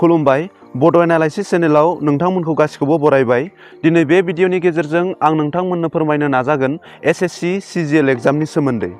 खुलुमबाय बड' एनालाइसिस चेनेलाव नोंथांमोनखौ गासिखौबो बरायबाय। दिनै बे भिडिअनि गेजेरजों आं नोंथांमोननो फोरमायनो नाजागोन SSC CGL एग्जामनि सोमोन्दै।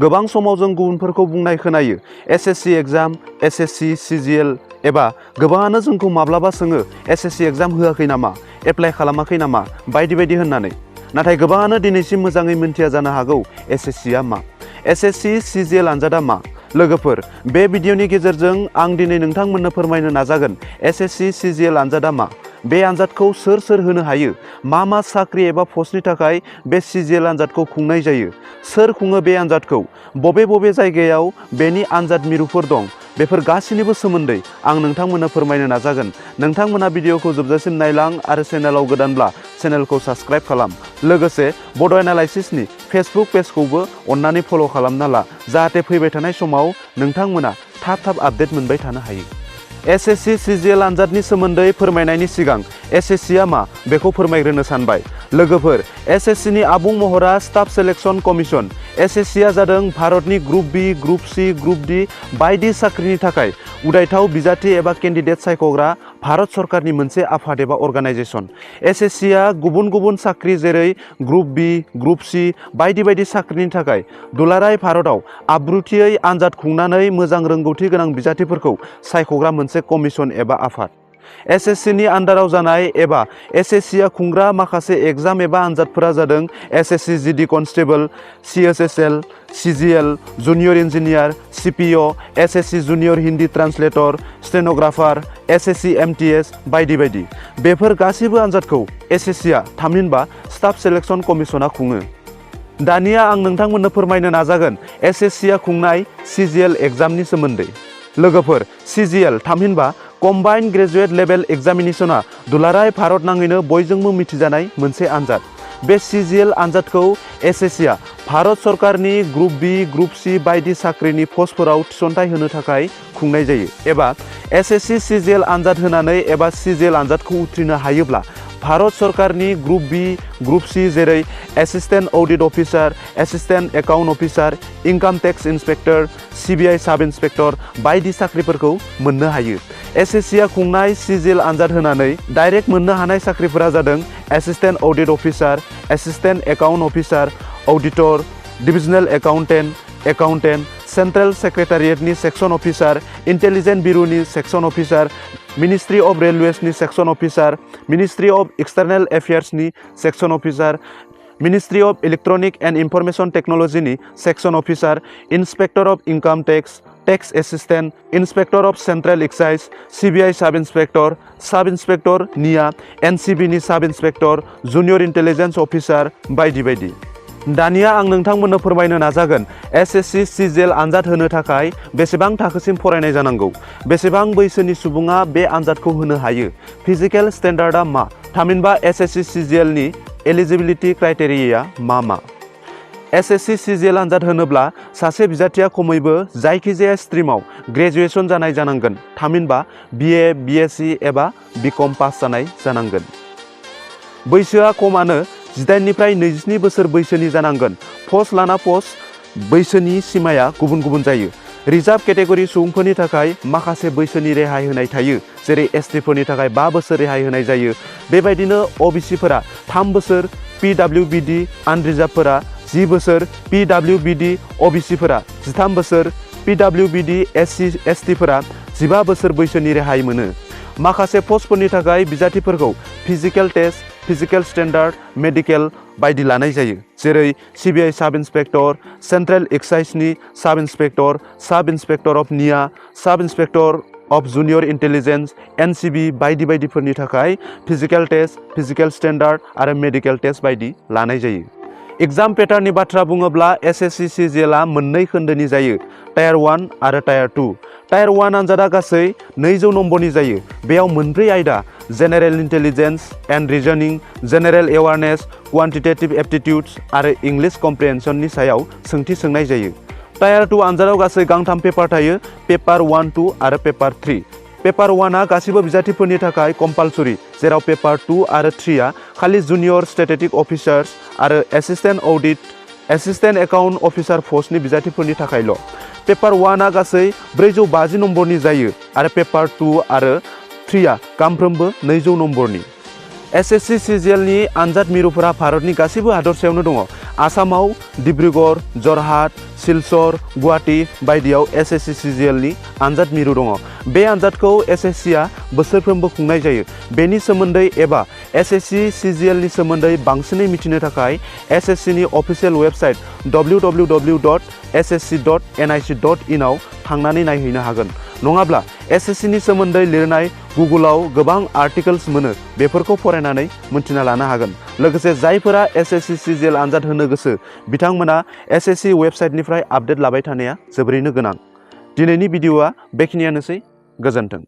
गोबां समाव जों गुबुनफोरखौ बुंनाय खोनायो SSC Exam, SSC CGL एबा गोबाङानो जोंखौ माब्लाबा सोङो SSC Exam होआखै नामा, एप्लाइ खालामाखै नामा बायदि बायदि होननानै। नाथाय गोबाङानो दिनैसिम मोजाङै मिन्थिया जानो हागौ SSC आ मा, SSC CGL आनजादा मा। लोगोफोर, बे भिडिअनि गेजेरजों आं दिनै नोंथांमोननो फोरमायनो नाजागोन SSC CGL आनजादा मा, बे आनजादखौ सोर होनो हायो, मा साख्रि एबा पस्टनि थाखाय बे CGL आनजादखौ खुंनाय जायो, सोर खुङो बे आनजादखौ, बबे जायगायाव बेनि आनजाद मिरुफोर दं, बेफोर गासिनिबो सोमोन्दै आं नोंथांमोननो फोरमायनो नाजागोन। नोंथांमोना भिडिअखौ जोबजासिम नायलां आरो चेनेलाव गोदानब्ला चेनेलखौ साबस्क्राइब खालाम। लोगोसे बड' एनालाइसिसनि फेसबुक पेजखौबो अन्नानै फल' खालामना ला, जाहाथे फैबाय थानाय समाव नोंथांमोना थाब आपडेट मोनबाय थानो हायो। SSC CGL आनजादनि सोमोन्दै फोरमायनायनि सिगां SSC आ मा बेखौ फोरमायग्रोनो सानबाय। लोगोफोर, SSC नि आबुं महरा स्टाफ सेलेक्शन कमिसन। SSC आ जादों भारतनि group B, group C, group D बायदि साख्रिनि थाखाय उदायथाव बिजाथि एबा केन्डिडेट सायख'ग्रा भारत सरकारनि मोनसे आफाद एबा अर्गानाइजेसन। SSC आ गुबुन साख्रि जेरै ग्रुप B, ग्रुप C बायदि साख्रिनि थाखाय दुलाराय भारतआव आब्रुथियै आनजाद खुंनानै मोजां रोंगौथि गोनां बिजाथिफोरखौ सायख'ग्रा मोनसे कमिसन एबा आफाद। SSC नि आन्दाराव जानाय एबा SSC आ खुंग्रा माखासे एग्जाम एबा आनजादफोरा जादों SSC GD constable, CSSL, CGL, junior engineer, CPO, SSC junior Hindi translator, stenographer, SSC MTS बायदि। बेफोर गासैबो आनजादखौ SSC आ थामहिनबा स्टाफ सेलेक्शन कमिसना खुङो। दानिया आं नोंथांमोननो फोरमायनो नाजागोन SSC आ खुंनाय CGL एग्जामनि सोमोन्दै। लोगोफोर, CGL थामहिनबा कम्बाइन्ड ग्रेजुएट लेभेल एग्जामिनेसना दुलाराय भारत नाङैनो बयजोंबो मिथिजानाय मोनसे आनजाद। बे CGL आनजादखौ SSC आ भारत सरकारनि ग्रुप B, ग्रुप C बायदि साख्रिनि पस्टफोराव थिसनथाइ होनो थाखाय खुंनाय जायो। एबा SSC CGL आनजाद होनानै एबा CGL आनजादखौ उथ्रिनो हायोब्ला भारत सरकारनि ग्रुप B, ग्रुप C जेरै assistant audit officer, assistant account officer, income tax inspector, CBI sub inspector बायदि साख्रिफोरखौ मोननो हायो। SSC आ खुंनाय CGL आनजाद होनानै डाइरेक्ट मोननो हानाय साख्रिफोरा जादों assistant audit officer, assistant account officer, auditor, divisional accountant, central सेक्रेटारियेटनि सेक्सन अफिसार, इन्टेलिजेन्स ब्युरोनि सेक्सन अफिसार, मिनिस्ट्रि अफ रेलवेसनि section officer, ministry of external एफेयार्सनि section officer, ministry of electronic and information टेक्न'लजिनि section officer, inspector of income tax assistant, inspector of central excise, CBI sub inspector NIA, NCB नि साब inspector, junior intelligence officer बायदि। दानिया आं नोंथांमोननो फोरमायनो नाजागोन SSC CGL आनजाद होनो थाखाय बेसेबां थाखोसिम फरायनाय जानांगौ, बेसेबां बैसोनि सुबुङा बे आनजादखौ होनो हायो, फिजिकेल स्टेन्डार्डआ मा, थामहिनबा SSC CGL नि एलिजिबिलिटि क्राइटेरिया मा। SSC CGL आनजाद होनोब्ला सासे बिजाथिया खमैबो जायखिजाया स्ट्रिमाव ग्रेजुएसन जानाय जानांगोन, थामहिनबा BA, BSc एबा BCom पास जानाय जानांगोन। बैसोआ खमानो 18 निफ्राय 27 बोसोर बैसोनि जानांगोन। पस्ट लाना पस्ट बैसोनि सिमाया गुबुन जायो। रिजार्भ केटेगरि सुबुंफोरनि थाखाय माखासे बैसोनि रेहाय होनाय थायो, जेरै ST फोरनि थाखाय 5 बोसोर रेहाय होनाय जायो। बेबायदिनो OBC फोरा 3 बोसोर, PWBD आनरिजार्भफोरा 10 बोसोर, PWBD OBC फोरा 13 बोसोर, PWBD SC ST फोरा 15 बोसोर बैसोनि रेहाय मोनो। माखासे पस्टफोरनि थाखाय बिजाथिफोरखौ physical test, physical standard, medical बायदि लानाय जायो, जेरै CBI साब इन्सपेक्टर, सेन्ट्रेल एक्साइजनि साब इन्सपेक्टर अफ निया, साब inspector of junior intelligence, NCB बायदिफोरनि थाखाय फिजिकेल टेस्ट, फिजिकेल स्टेन्डार्ड आरो मेडिकेल टेस्ट बायदि लानाय जायो। एग्जाम पेटार्ननि बाथ्रा बुङोब्ला SSC CGL आ मोननै खोन्दोनि जायो, टायार 1 आरो टायार 2। टायार 1 आनजादा गासै 200 नम्बरनि जायो। बेयाव मोनब्रै आयदा general intelligence and reasoning, general awareness, quantitative aptitudes आरो इंलिश कम्प्रिहेन्सननि सायाव सोंथि सोंनाय जायो। टायार 2 आनजादाव गासै गांथाम पेपार थायो, पेपार 1, 2 आरो पेपार 3। पेपार 1 आ गासिबो बिजाथिफोरनि थाखाय कम्पालसरि, जेराव पेपार 2 आरो 3 आ खालि जुनियर स्टेटिस्टिक अफिसार्स आरो assistant audit assistant account officer पस्टनि बिजाथिफोरनि थाखायल'। पेपार 1आ गासै 450 नम्बरनि जायो आरो पेपार 2 आरो 3आ गांफ्रोमबो 200 नम्बरनि। SSC CGL नि आनजाद मिरुफोरा भारतनि गासैबो हादरसायावनो दङ। आसामाव डिब्रुगड़, जरहाट, सिलचर, गुवाहाटी बायदियाव SSC CGL नि आनजाद मिरु दङ। बे आनजादखौ SSC आ बोसोरफ्रोमबो खुंनाय जायो। बेनि सोमोन्दै एबा SSC CGL नि सोमोन्दै बांसिनै मिथिनो थाखाय SSC नि अफिसियेल वेबसाइट www.ssc.nic.in आव थांनानै नायहैनो हागोन। नङाब्ला SSC नि सोमोन्दै लिरनाय गुगोलाव गोबां आर्टिकल्स मोनो, बेफोरखौ फरायनानै मोन्थिना लानो हागोन। लोगोसे जायफोरा SSC CGL आनजाद होनो गोसो बिथांमोना SSC वेबसाइटनिफ्राय आपडेट लाबाय थानाया जोबोरैनो गोनां। दिनैनि भिडिअआ बेखिनियानोसै। गोजोन्थों।